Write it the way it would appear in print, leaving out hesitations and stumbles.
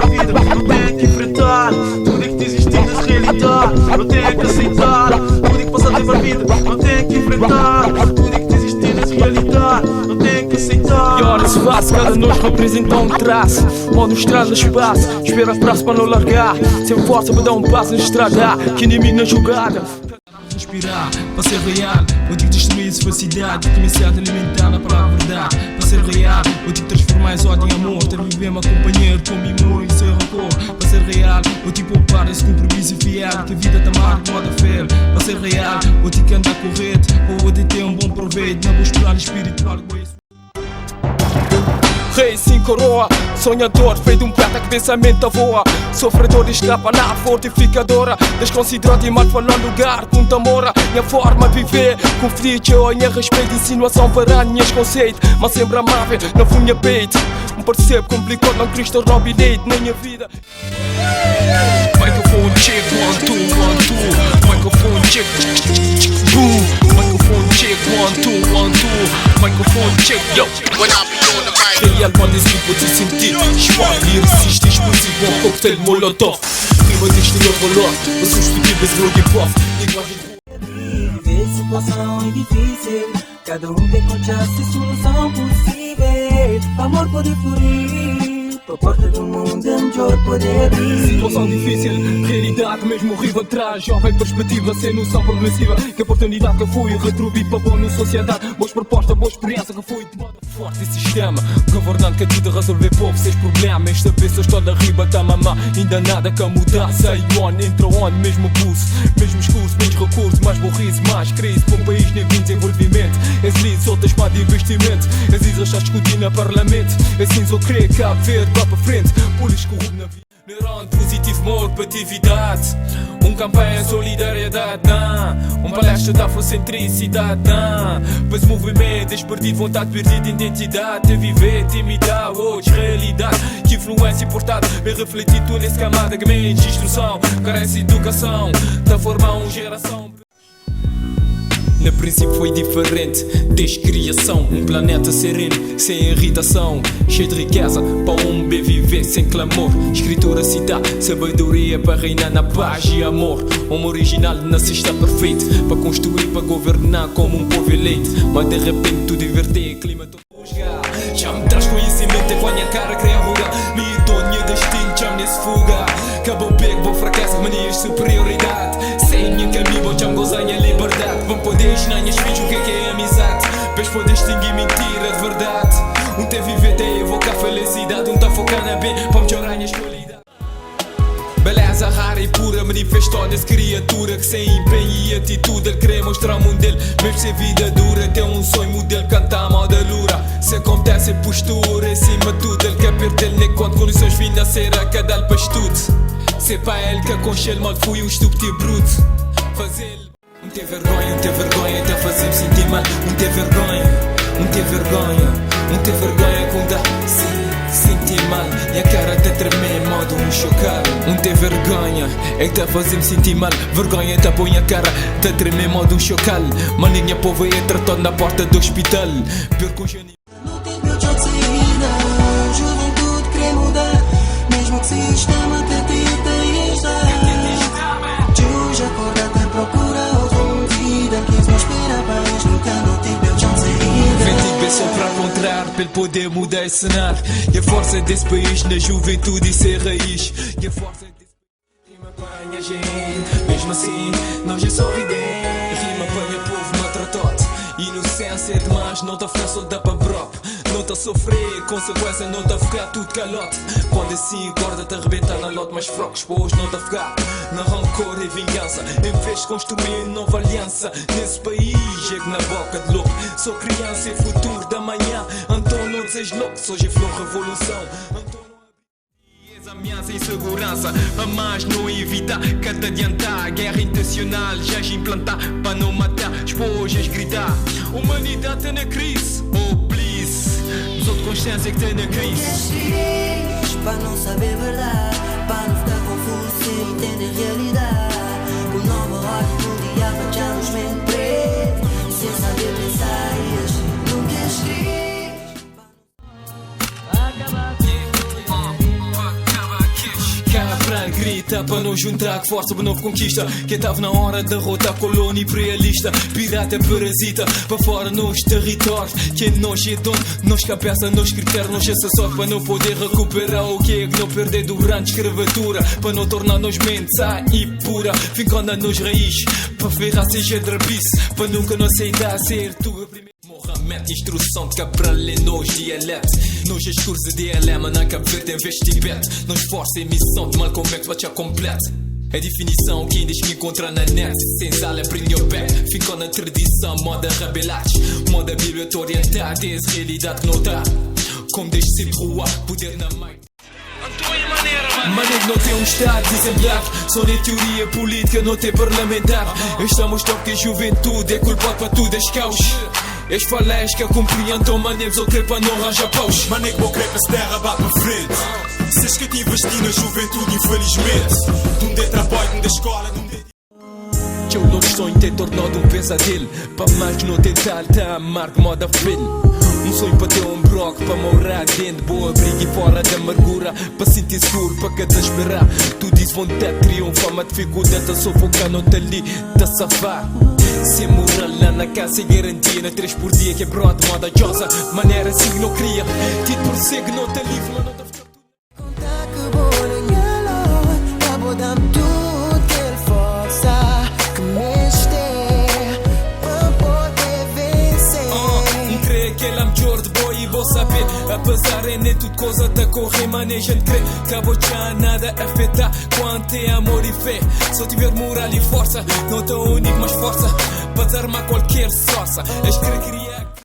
pa vida Nu ten ki enfrentar Tudu ki ta izisti nes realidadi Nu ten ki aceitar Tudu ki pasa te pa vida Nu ten ki enfrentar Tudu ki ta izisti nes realidadi Nu ten ki aceitar Pior se faz, cada nós representa um traço. Modo estrada no espaço, espera prazo para não largar. Sem força para dar um passo na estrada, que inimigo na jogada. Inspirar, para ser real, vou ter que destruir essa falsidade. Que me serve alimentar na palavra verdade. Para ser real, vou ter que transformar esse ódio em amor. Ter viver meu companheiro com amor e sem rancor. Para ser real, vou ter que poupar esse compromisso fiel. Que a vida tá marca, moda fel. Para ser real, vou ter que andar correto. Vou ter que ter um bom proveito na busca plano espiritual. Rei sem coroa, sonhador, feito um prata que pensamento voa. Sofredor escapa na fortificadora. Desconsiderado e mal falando lugar com tamora. Minha forma de viver, conflito, eu minha respeito, insinuação para minhas conceitos. Mas sempre amável, na funha peito. Um percebo complicou, não Cristo tornou bilhete na minha vida. Microphone check, one, two, one, two. Microphone check, boom. Microphone check, one, two, one, two. Microphone check, yo. When I be on the mic. Real, quando esse tipo de sentir Suave, lyricista, explosivo, um coquetel molotov Rima de exterior valor, mas substituíveis droga e pop Linguagem de Viver situação é difícil. Cada um tem que achar solução possível. Amor pode florir. Pra porta do mundo é melhor poder abrir. Situação difícil, realidade mesmo horrível traz Jovem perspectiva, sem noção progressiva Que oportunidade que eu fui, retribuí para boa na sociedade Boas propostas, boa experiência que fui de modo forte esse sistema Governante que ajuda a resolver povo, seus problemas Esta pessoa estou na riba, tá mamá Ainda nada que a mudar, sai on, entra on Mesmo abuso, mesmo discurso, menos recurso Mais burrice, mais crise, para um país nem vim desenvolvimento Exige outras para de investimento Exige achar discutir na parlamento Assim só crê, Cabo Verde, vá para frente Político corrupto na vida Neurônio positivo, amor, atividade Um campanha, solidariedade não. Um palestra da afrocentricidade não. Pois movimento, desperdido, vontade perdida, identidade Te viver, te imitar, hoje, realidade Que influência importada, bem refletido nesse camada Que mente, instrução, carece de educação Tá formar uma geração no princípio foi diferente, desde criação Um planeta sereno, sem irritação Cheio de riqueza, para um bem viver sem clamor Escritura cita sabedoria para reinar na paz e amor Homem original nasceste perfeito Para construir, para governar como um povo eleito Mas de repente tudo inverter, clima todo Já me traz conhecimento, é com a minha cara cria ruga Me dou minha destino, chamo nesse fuga Acabou pego, vou fracasso, manias de superioridade Sei minha caminho, vou chamo gozar minha liberdade Vão poder ensinar minhas filhos o que é que é amizade Para poder distinguir mentira de verdade Um te viver, te evocar felicidade Um tá focar na bem, para melhorar minhas qualidades Beleza rara e pura manifestou nessa criatura que sem empenho e atitude ele quer mostrar o mundo dele. Mesmo sem vida dura, tem um sonho modelo, canta a moda lura. Se acontece postura, acima de tudo, ele quer perder nem quanto condições financeiras, cada para estudo. Se pa ele que aconselho, mal fui um estúpido e bruto. Fazer um ter vergonha, um ter vergonha, até fazer-me sentir mal. Um ter vergonha, um ter vergonha, um ter vergonha com dá sim, sentir mal. E a cara até tremer, modo um chocar. Um ter vergonha, é que tá fazer-me sentir mal. Vergonha tá põe a cara, tá tremer, modo um chocal. Maninha povo é tratado na porta do hospital. Pior que um gênio. No tempo eu já de saída. Juventude quer mudar. Mesmo que sistema te tenta De hoje acorda te procura outra vida. Quis me esperar país nunca no tempo eu já de saída. Vinte pessoas para encontrar, para ele poder mudar esse cenário. E a força desse país na juventude e ser raiz. E a força desse Rima apanha gente, mesmo assim, nós é sorridente. Rima apanha povo maltratado. Inocência é demais, não tá fácil dá pra brop. Não tá sofrer, consequência não tá ficar tudo calote. Quando assim acorda, te arrebenta na lote, mais frocos, pois não tá ficar na rancor e vingança. Em vez de construir nova aliança nesse país, chego na boca de louco. Sou criança e futuro da manhã. Antônio, não seja louco, hoje é flor revolução. Antônio Ameaça e insegurança, para mais não evitar que te adiantar. Guerra intencional, já implantar para não matar, espojas gritar. Humanidade tem na crise, oh please. Mas outra consciência que tem na crise. Para não saber verdade, para não ficar confuso sem entender realidade. Com nova ordem mundial, para os mente preto, sem saber pensar e agir. Nunca escrito. Grita pa no juntar ku forsa pa novu konkista Ke tava na ora derrota kolonu imperialista Pirata parasita pa fora nos territórios Ke nos é dono, nos kabesa, nos kritério Nos é sorte pa no poder rekupera O ke no perde durante eskravatura Pa no torna nos mente sã i pura Finkó na nos raiz Pa ferra seja drabice Pa nunka no aceita ser tuga primeiro Mohamed, instrução de Cabral é nos dialeto Nos discurso de Elema na Cabo Verde em vez de Tibete Nos força e missão de Malcolm X batia completo É definição que ainda que encontra na net Senzala bring your back Ficou na tradição, moda rebelate Moda bíblia tô orientada Essa realidade que não tá Como desde sempre rua, poder na mic. Manego não tem um estado exemplar. Só nem teoria política, não tem parlamentar. Estamos top que a juventude é culpada para tudo este caos. Es falés que compreendam manegos ou querer para não arranjar paus. Manego, vou querer para essa terra vá para frente. Se que te investi na juventude, infelizmente. De um de trabalho, de um de escola, de um de. Teu novo sonho tem tornado um pesadelo. Pa mais que não tentar, tá amargo moda filho. Um sonho para ter um broco, para morar dentro. Boa briga e fora da amargura. Pa sentir seguro, para cada esperar. Tu diz vontade, triunfa, mas dificuldade tá sufocar, não tá ali, tá safar. Sem moral lá na casa e garantia. Na 3 por dia que é brota, moda josa. Maneira assim que não cria. Tito por ser que não tá livre, mas não tá. Conta que vou na minha loja, vou dar tudo que ele força que me para poder vencer. Crê que ela é melhor de boa e vou saber. Apesar é nem tudo coisa tá correr, mas a gente crê que a bocha nada afeta. Quanto é amor e fé. Se eu tiver moral e força, não tão único, mas força para desarmar qualquer sorça. És que queria.